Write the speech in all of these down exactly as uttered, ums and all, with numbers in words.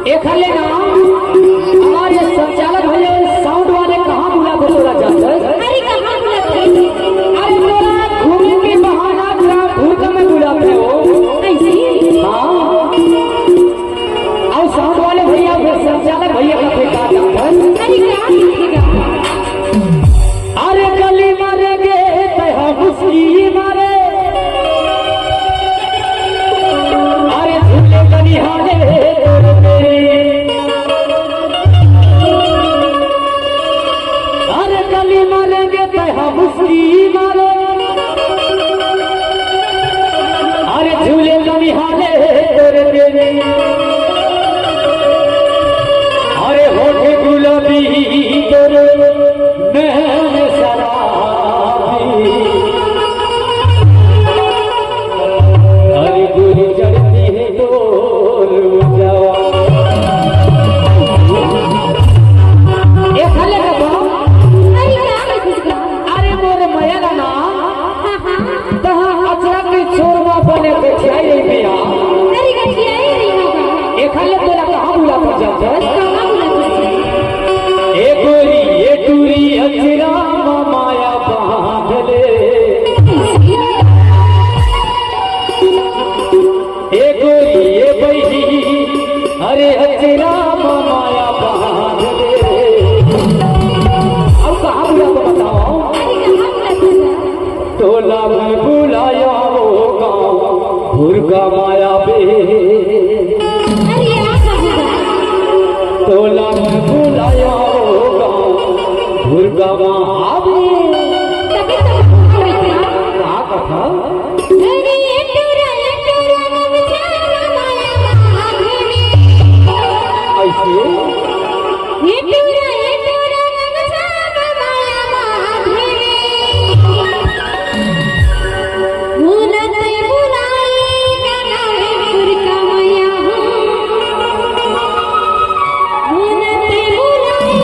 एखर ले ना, हमारे संचालक भैया, साउंड वाले कहाँ बुलाथे तोला जानथस? अरे, कहाँ बुलाथे? अरे, तोला घूमे के बहाना का भूख में बुलाथे हो। ऐसे? हाँ। अउ साउंड वाले भैया, फिर संचालक भैया का फेंका जाता है। अरे, क्या लिखेगा? अरे, गली मारेंगे, तैहा मुस्की मारे। अरे, झूले कनिहाले तोर मेरे। अरे, गली मारेंगे, तैहा मुस्की मारे। अरे झूले कनिहाले तोर तेरे, अरे होठ गुलाबी तोर नैन शराबी, अरे गोरी चढ़ती है तोर जवानी। ए, खा ले का तो? अरे, का है तुझका? अरे, मोर मया ला ना। हाँ, हाँ। तहाँ अचरा के छोर मा बने गठियाई रही भैया। अरे, गठियाई रही होगा। एखर ले तोला कहाँ बुलाथे जानथस? कहाँ बुलाथे? ए गोरी, ए टूरी, अचरा मा माया बांध ले। ए गोरी, ए बहिनी, अरे अचरा मा माया बांध ले। अउ कहाँ बुलाथे बताओ? अरे, कहाँ बुलाथे? तोला मैं बुलाया वो गाँव भुरका माया बे। अरे, आ कहाँ? तोला मैं बुलाया वो गाँव भुरका माया बे। तभी तो कहा था। कहाँ कथा? अरे, ये टूरा, ये टूरा, ना बेचारा माया बांध ले। ऐसे? ये टूरा, ये टूरा, ना बेचारा माया बांध ले। मुनते बुलाई गंगापुर का मैया हो। मुनते बुलाई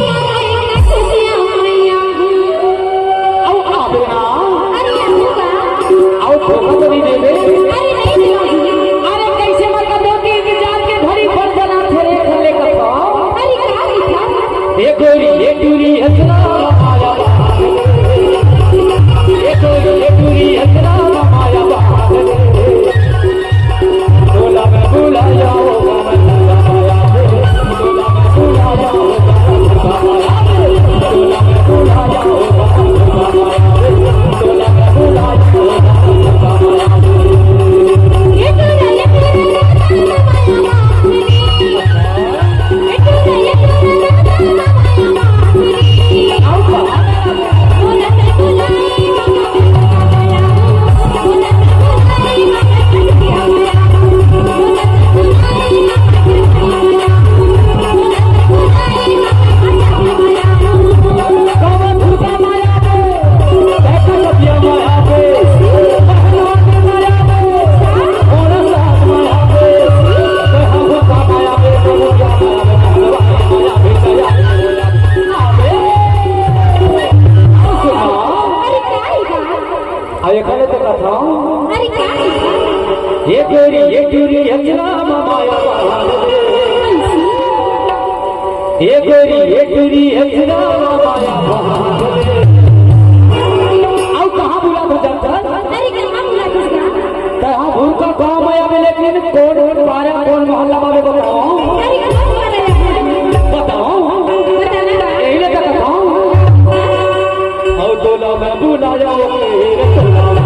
गंगापुर का मैया हो। अउ आबे ना। अरे, आबे ना। अउ धोखा तो नहीं देबे? अरे, नहीं देबे। अरे, कैसे मत दो कि इंतजार के घड़ी पर चला थे रे, खले का पाँव। अरे, क्या लिखा? ए गोरी, ए टूरी, हंसना माया। ए गोरी, ए टूरी, हंसना माया। तोला मैं बुलाया, ओ अउ एखर ले तो कथा। अरे, का लिखा? ए गोरी, ए टूरी, हंसना माया बहार दे। ए गोरी, ए टूरी, हंसना माया बहार दे। अउ कहाँ बुलाथे जानथस? अरे, कहाँ बुलाथे? तैं हा भुरका गाँव में आबे, लेकिन कौन पारा, कौन मोहल्ला में बताओ? अरे, कौन पारा है? बताओ। बताना बा। यही ले तो बताओ। अउ तोला मैं बुलाया, ओ मेरे तोला।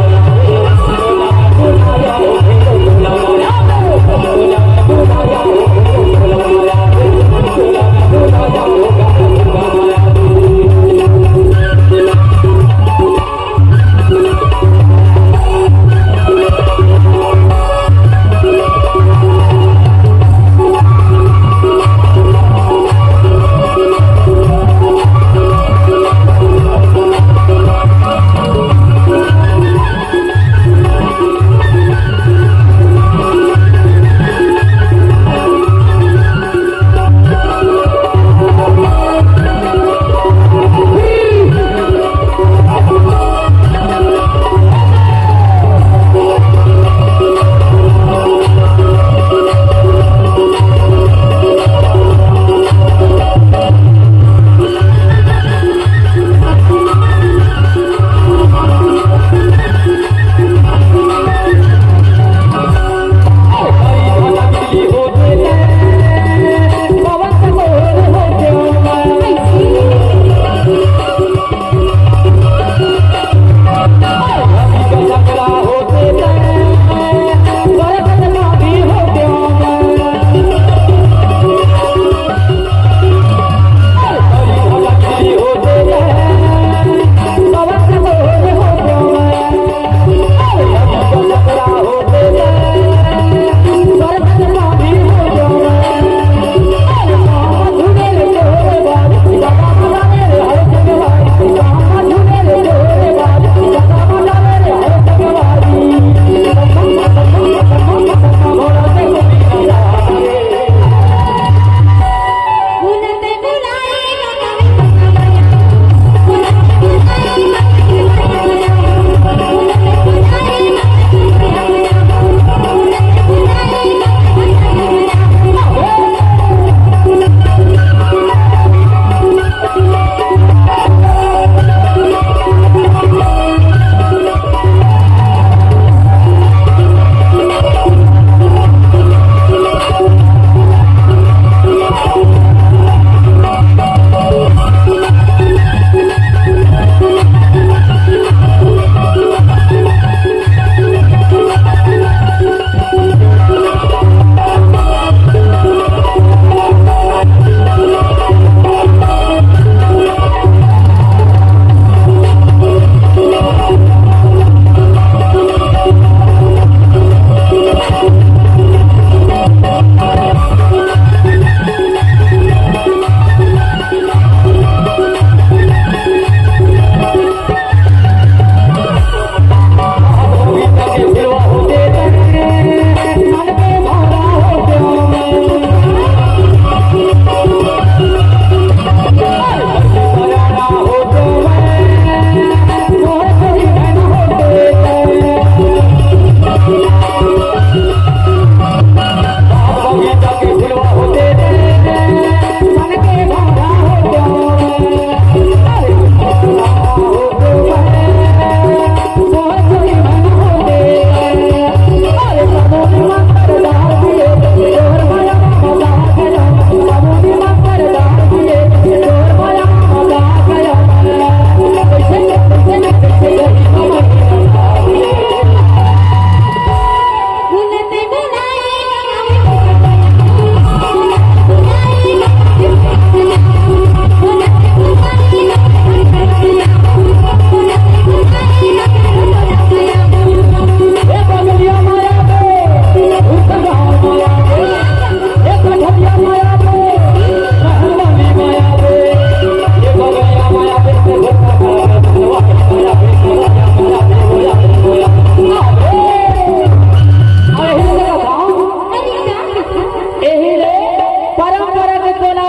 तोला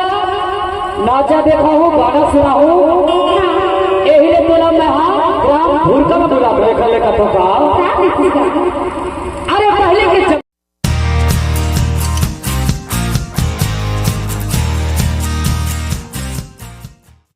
नाचा देखाहूँ, गाना सुनाहूँ, एही ले तोला मैं हा ग्राम धुरका में बुला लेकर लेकर तो का।